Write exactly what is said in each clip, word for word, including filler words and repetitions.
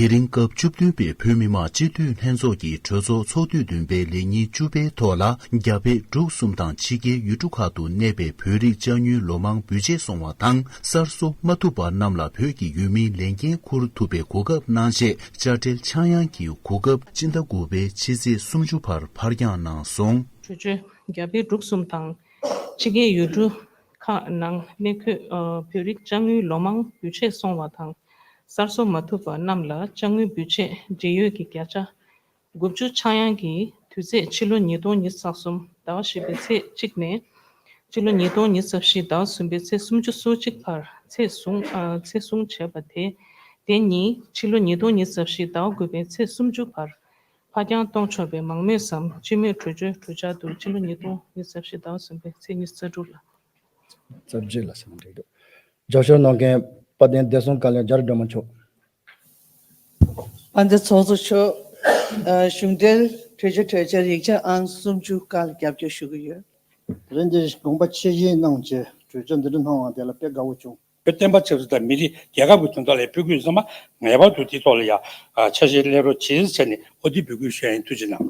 དེ་རིང་སྐབས་བཅུ་བདུན་པའི་བོད་མི་མང་སྤྱི་འཐུས་ལྷན་ཚོགས་ཀྱི་གྲོས་ཚོགས་ཚོགས་དུས་བདུན་པའི་ལས་ཉིན་བཅུ་པའི་ཐོག་ལ། རྒྱ་བལ་འབྲུག་གསུམ་དང་ཕྱི་རྒྱལ་ཡུལ་གྲུ་ཁག་ཏུ་གནས་པའི་བོད་རིགས་དཔྱ་དངུལ་ལོ་མང་འབུལ་ཆད་སོང་བ་དང་། གསར་བཟོ་མ་ཐུབ་པ་རྣམས་ལ་བོད་ཀྱི་ཡུལ་མིའི་ལས་འགན་འཁུར་ཐུབ་པའི་གོ་སྐབས་གནང་ཆེད། དཔྱ་ཁྲལ་ཆག་ཡང་གི་གོ་སྐབས་སྤྱི་ཟླ་དགུ་པའི་ཕྱི་ཚེས་སུམ་ཅུ་བར་ཕར་འགྱངས་གནང་སོང་། གྲོས་ཆོད། རྒྱ་བལ་འབྲུག་གསུམ་དང་ཕྱི་རྒྱལ་ཡུལ་གྲུ་ཁག་ནང་གནས་འཁོད་ཨ་བོད་རིགས་དཔྱ་དངུལ་ལོ་མང་འབུལ་ཆད་སོང་བ་དང་། གསར་བཟོ་མ་ཐུབ་པ་རྣམས་ལ་དཔྱ་དངུལ་འབུལ་ཆད་འབྲེལ་ཡོད་ཀྱི་བརྒྱ་ཆ་དགུ་བཅུ་ཆག་ཡང་གི་དུས་ཚོད་ཕྱི་ལོ་ཉིས་སྟོང་ཉི་ཤུ་རྩ་གསུམ་ཟླ་བ་བཞི་པའི་ཚེས་གཅིག་ནས་ཕྱི་ལོ་ཉིས་སྟོང་ཉི་ཤུ་རྩ་བཞི་ཟླ་བ་གསུམ་པའི་ཚེས་སུམ་ཅུ་སོ་གཅིག་བར་ཚད་བཟུང་ཨ་ཚད་བཟུང་བྱས་པ་དེ། དེ་ཉིད་ཕྱི་ལོ་ཉིས་སྟོང་ཉི་ཤུ་རྩ་བཞི་ཟླ་བ་དགུ་པའི་ཚེས་སུམ་ཅུ་བར་ཕར་འགྱངས་གཏོང་ཆོག་པའི་མང་མོས་སམ་སྤྱི་མོས་གྲོས་ཆོད་གྲོས་འཆར་དུ་ཕྱི་ལོ་ཉིས་སྟོང་ཉི་ཤུ་རྩ་བཞི་ཟླ་བ་གསུམ་པའི་ཚེས་ཉི་ཤུ་རྩ་དྲུག་ལ། རྩ་བརྒྱད་ལ་ཟེར་ན་འགྲིག་འདུག་རྒྱབ་སྐྱོར་གནང་མཁན་དཔལ་ལྡན་བདེ་སྲུང་བཀའ་བློན་རྒྱ་རི་སྒྲོལ་མ་མཆོག་དཔལ་ལྡན་ཚོགས་གཙོ་མཆོག་ཨ་གཞུང་འབྲེལ་གྲོས་ཆོད་གྲོས་འཆར་ཡིག་ཆ་ཨང་སུམ་ཅུ་ཀ་ལ་རྒྱབ་སྐྱོར་ཞུ་གི་ཡོད། དེ་རིང་འདིར་དགོངས་པ་ཆེ་བཞེས་གནང་བྱས་གྲོས་ཆོད་འདི་འདྲ་གནང་བ་དེ་ལ་དཔེ་དགའ་བོ་བྱུང་། བོད་བསྟན་པ་ཆབ་སྲིད་དང་མི་རིགས་རྒྱལ་ཁབ་ཀྱི་དོན་དག་ལ་ཕུལ་དགོས་བསམ་པ་ངེས་པར་དུ་དེའི་ཐོག་ལ་ཡང་ཆ་ཤས་སླེབས་རོགས་བྱེད་ཟེར་ནས་འོ་དེ་འབོད་སྐུལ་ཞུ་ཡ་ཡིན། ཐུགས་རྗེ་གནང་།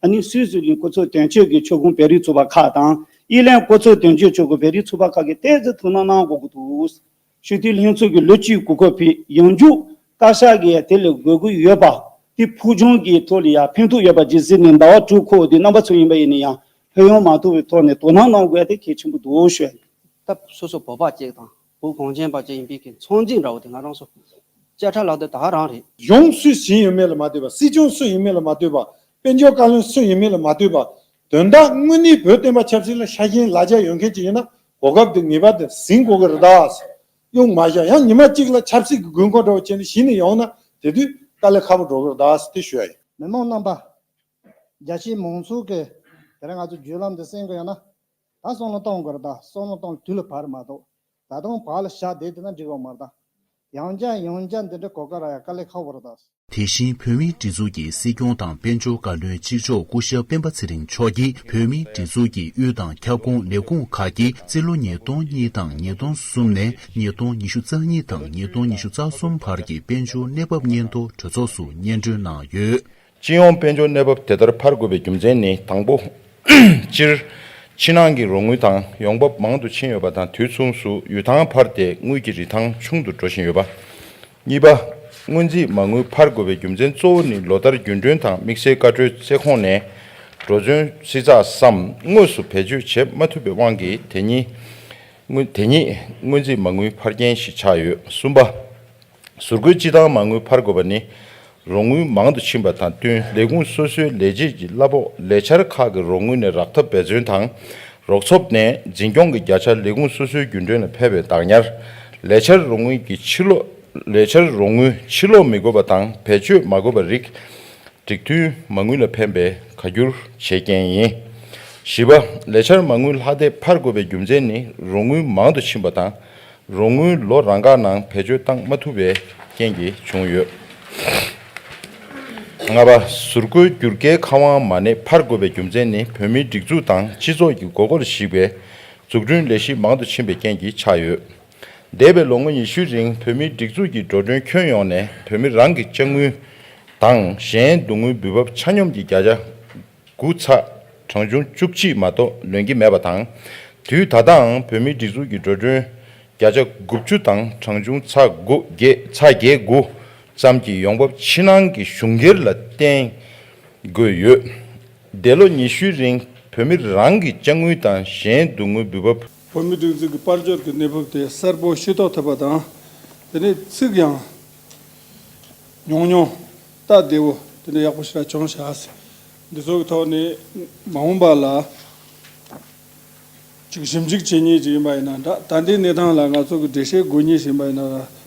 ཨ་ནི་སུད་སི་གླིང་སྐུ་ཚབ་དོན་གཅོད་ཀྱི་ཆོལ་ཁོངས་བོད་རིགས་ཚོགས་པ་ཁག་དང་ཨི་ལན་སྐུ་ཚབ་དོན་གཅོད་ཆོལ་ཁོངས་བོད་རིགས་ཚོགས་པ་ཁག་གིས་ཏོག་ཙམ་ཐུགས་སྣང་གནང་དགོས་ཀྱི་འདུག་སྤྱི་འཐུས་ལྷན་ཚོགས་ཀྱི་ལོ་གཅིག་གོ་སྐབས་ཕུད་ཡང་འཇུག་བཀའ་ཤག་གིས་དེ་ལ་དགོས་མཁོ་ཡོད་པ། དེ་ཕུགས་རྒྱང་གི་ཐོག་ལ་ཡང་ཕན་ཐོགས་ཡོད་པ་ཇི་སྲིད་ནས་ཟླ་བ་དྲུག་འཁོར་དེ་རྣམ་པ་ཚོ་ཡིན་པ་ཡིན་ན་ཡང་ལྷོད་ཡངས་མ་ཐུབ་པའི་ཐོག་ནས་དོ་སྣང་གནང་དགོས་ཡ་དེ་གལ་ཆེན་པོ་འདུག་ཞུ་ཡ་ཡིན། ད་སོ་སོ་བོད་པ་གཅིག་དང་བོད་གངས་ཅན་པ་གཅིག་ཡིན་པའི་གི་ཚོང་འཛིན་འདྲ་བོ་དེ་ང་རང་ཚོ་དཔྱ་ཁྲལ་ལག་དེབ་ད་ག་རང་རེད། གཞུང་སུས་ཟིན་ཡོད་མེད་ལ་མ་ལྟོས་པ། སྲིད་སྐྱོང་སུ་ཡིན་མིན་ལ་མ་ལྟོས་པ། དཔལ་འབྱོར་བཀའ་བློན་སུ་ཡིན་མིན་ལ་མ་ལྟོས་པ། དོན་དག་དངོས་གནས་བོད་བསྟན་པ་ཆབ་སྲིད་ལ་ཤ་ཞེན་ལ་རྒྱ་ཡོད་མཁན་ཅིག་ཡིན་ན་གོ་སྐབས་དེ་ངེས་པར་དུ་ཟིན་དགོས་ཀྱི་རེད་ད། གཡུག་མ་བཞག་ཡང་ཉི་མ་གཅིག་ལ་ཆབ་སྲིད་ཀྱི་དགོས་མཁོ་འདྲ་བོ་བྱས་ནས་གཞི་ནས་ཡོང་ན་དེ་དུས་དཀའ་ལས་ཁག་པོ་འགྲོ་གི་རེད་ད་ཟེར་དེ་ཞུ་ཡ་ཡིན། མི་མང་རྣམ་པ། རྒྱ་ཆེའི་མང་ཚོགས་ཀྱིས་དེ་རིང་ང་ཚོ་བརྒྱུད་ལམ་འདི་གསན་གྱི་ཡོད་ན། ད་བསམ་བློ་གཏོང་དགོས་རེད་ད། བསམ་བློ་གཏོང་དུས་ལ་བབ་རེད་མ་གཏོགས། ད་དུང་བར་ལ་བཞག་བསྡད་དེ་ན་འགྲིག་གི་མ་རེད་ད། ཡང་བསྐྱར་ཡང་བསྐྱར་འདི་འདྲ་གོ་སྐབས་རག་ཡ་དཀའ་ལས་ཁག་པོ་རེད་ད། དེ་བཞིན་བོད་མིའི་སྒྲིག་འཛུགས་ཀྱི་སྲིད་སྐྱོང་དང་དཔལ་འབྱོར་བཀའ་བློན་གཅིག་ལྕོགས་སྐུ་ཞབས་སྤེན་པ་ཚེ་རིང་མཆོག་གིས་བོད་མིའི་སྒྲིག་འཛུགས་ཀྱི་དབུས་དང་ཁྱབ་ཁོངས་ལས་ཁུངས་ཁག་གིས་རྩིས་ལོ་ཉིས་སྟོང་གཉིས་དང་ཉིས་སྟོང་གསུམ་ནས་ཉིས་སྟོང་ཉི་ཤུ་རྩ་གཉིས་དང་ཉིས་སྟོང་ཉི་ཤུ་རྩ་གསུམ་བར་གྱི་དཔལ་འབྱོར་གནས་བབ་སྙན་ཐོ་གྲོས་ཚོགས་སུ་སྙན་སྒྲོན་གནང་ཡོད། སྤྱི་ཡོངས་དཔལ་འབྱོར་གནས་བབ་དེ་ལྟར་འཕར་དགོས་པའི་རྒྱུ་མཚན་ནི། དང་པོ། སྤྱིར། ཕྱི་ནང་གི་རོགས་དངུལ་དང་ཡོང་འབབ་མང་དུ་ཕྱིན་ཡོད་པ་དང་དུས་མཚུངས་སུ་ཡུལ་ཐང་འཕར་ཏེ་དངུལ་གྱི་རིན་ཐང་ཆུང་དུ་འགྲོ་བཞིན་ཡོད་པ། གཉིས་པ། སྔོན་རྩིས་མ་དངུལ་འཕར་དགོས་པའི་རྒྱུ་མཚན་གཙོ་བོ་ནི་ལོ་ལྟར་རྒྱུན་གྲོན་དང་དམིགས་བསལ་བཀའ་འཁྲོལ་རྩེ་ཁོངས་ནས་འགྲོ་གྲོན་བསྲི་ཚགས་སམ་དངོས་སུ་བེད་སྤྱོད་བྱེད་མ་ཐུབ་པའི་དབང་གིས་དེ་ཉིད། དངུལ་དེ་ཉིད་སྔོན་རྩིས་མ་དངུལ་འཕར་རྐྱེན་ཞིག་ཆགས་ཡོད། གསུམ་པ། ཟུར་བཀོལ་སྤྱི་བཏང་མ་དངུལ་འཕར་དགོས་པ་ནི། རོགས་དངུལ་མང་དུ་ཕྱིན་པ་དང་བསྟུན་ལས་ཁུངས་སོ་སོའི་ལས་བྱེད་ཀྱི་གླ་ཕོགས་ལས་འཆར་ཁག་གི་རོགས་དངུལ་ནས་རག་ཐབས་འབད་བརྩོན་དང་། རོགས་ཚོགས་ནས་འཛིན་སྐྱོང་གི་བརྒྱ་ཆ་ལས་ཁུངས་སོ་སོའི་རྒྱུན་གྲོན་ལ་ཕན་པའི་བདག་ཉར། ལས་འཆར་རོགས་དངུལ་གྱི་ཕྱིར་སློག་ལས་འཆར་རོགས་དངུལ་ཕྱིར་སློག་མི་དགོས་པ་དང་བེད་སྤྱོད་མ་དགོས་པ་རིགས། སྒྲིག་མཐུན་མ་དངུལ་ལ་ཕན་པའི་ཁ་བསྒྱུར་བྱེད་རྐྱེན་ཡིན། བཞི་པ། ལས་འཆར་མ་དངུལ་ལྷག་བསྡད་འཕར་དགོས་པའི་རྒྱུ་མཚན་ནི་རོགས་དངུལ་མང་དུ་ཕྱིན་པ་དང་། རོགས་དངུལ་ལོ་རང་འགའ་ནང་བེད་སྤྱོད་བཏང་མ་ཐུབ་པའི་རྐྱེན་གྱིས་བྱུང་ཡོད། ལྔ་པ། ཟུར་བཀོལ་བསྒྱུར་བཀོད་ཁེ་དབང་མ་གནས་འཕར་དགོས་པའི་རྒྱུ་མཚན་ནི་བོད་མིའི་སྒྲིག་འཛུགས་དང་སྤྱི་ཚོགས་ཀྱི་དགོས་མཁོར་གཞིགས་པའི་འཛུགས་སྐྲུན་ལས་གཞི་མང་དུ་ཕྱིན་པའི་རྐྱེན་གྱིས་ཆགས་ཡོད། འདས་པའི་ལོ་ངོ་ཉི་ཤུའི་རིང་བོད་མིའི་སྒྲིག་འཛུགས་ཀྱི་འགྲོ་གྲོན་ཁྱོན་ཡོངས་ནས་བོད་མི་རང་གི་དཔྱ་དངུལ་དང་གཞན་བསྡུ་དངུལ་འབུལ་འབབ་ཆ་སྙོམས་ཀྱི་བརྒྱ་ཆ་དགུ་ཚེག་གྲངས་ཆུང་བཅུ་གཅིག་མ་གཏོགས་ལོན་གྱི་མེད་པ་དང་། དུས་ད་ལྟའང་བོད་མིའི་སྒྲིག་འཛུགས་ཀྱི་འགྲོ་གྲོན་བརྒྱ་ཆ་དགུ་བཅུ་དང་གྲངས་ཆུང་ཚེག་དགུ་བརྒྱད་ཚེག་བརྒྱད་དགུ་ཙམ་གྱི་ཡོང་འབབ་ཕྱི་ནང་གི་གཞུང་སྒེར་ལ་བརྟེན་དགོས་ཡོད། འདས་ལོ་ཉི་ཤུའི་རིང་བོད་མི་རང་གི་དཔྱ་དངུལ་དང་གཞན་བསྡུ་དངུལ་འབུལ་འབབ། བོད་མིའི་སྒྲིག་འཛུགས་ཀྱི་དཔལ་འབྱོར་གྱི་གནས་བབ་དེ་གསལ་པོ་ཤེས་རྟོགས་ཐུབ་པ་དང་། དེ་ནས་ཚིག་ཡང་ཉུང་ཉུང་སྟབས་བདེ་བོ་དེ་འདྲ་ཡག་པོ་ཞིག་ལ་བྱུང་ཤག་འདི་ཚོ་གི་ཐོག་ནས་མ་འོངས་པ་ལ་ཅིག་ཞིབ་འཇུག་བྱེད་མཁན་ཅིག་ཡིན་པ་ཡིན་ན་འདྲ། ད་ལྟའི་གནས་སྟངས་ལ་ང་ཚོ་གི་འགྲེལ་བཤད་དགོས་མཁན་ཞིག་ཡིན་པ་ཡིན་ན་འདྲ།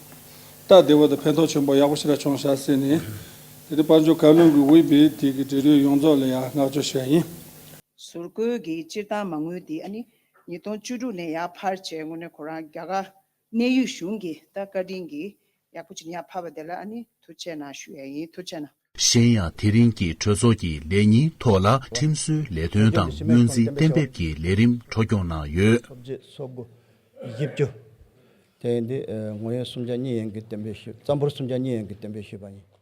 སྟབས་བདེ་བོ་དང་ཕན་ཐོགས་ཆེན་པོ་ཡག་པོ་ཞིག་ལ་བྱུང་ཤག་ཟེར་ནས། དེ་ནས་དཔལ་འབྱོར་བཀའ་བློན་གྱིས་དབུས་པའི་དེ་གི་འབྲེལ་ཡོད་ཡོངས་རྫོགས་ལ་ཡང་བསྔགས་བརྗོད་ཞུ་ཡ་ཡིན། ཟུར་བཀོལ་གྱི་སྤྱིར་བཏང་མ་དངུལ་དེ་ཨ་ནི་ཉིས་སྟོང་བཅུ་དྲུག་ནས་ཡར་འཕར་བྱས་དངོས་གནས་ཁོ་རང་རྒྱ་གར་གནས་ཡུལ་གཞུང་གི་ད་བཀའ་དྲིན་གྱིས་ཡག་པོ་ཅིག་ཡར་འཕར་བ་དེ་ལ་ཨ་ནི་ཐུགས་རྗེ་གནང་ཞུ་ཡ་ཡིན། ཐུགས་རྗེ་གནང་། གཞན་ཡང་དེ་རིང་གི་གྲོས་ཚོགས་ཀྱི་ལས་ཉིན་ཐོག་ལ་ཁྲིམས་བཟོའི་ལས་དོན་དང་སྔོན་རྩིས་གཏན་འབེབས་ཀྱི་ལས་རིམ་འཕྲོ་སྐྱོང་གནང་ཡོད། དེ་ཡིན་དུས་ངོ་བོ་སུམ་ཆ་གཉིས་ཡིན་གྱི་བསྟན་པའི་ཞུ། རྩ་འབོར་སུམ་ཆ་གཉིས་ཡིན་གྱི་བསྟན་པའི་ཞུས་པ་ཡིན།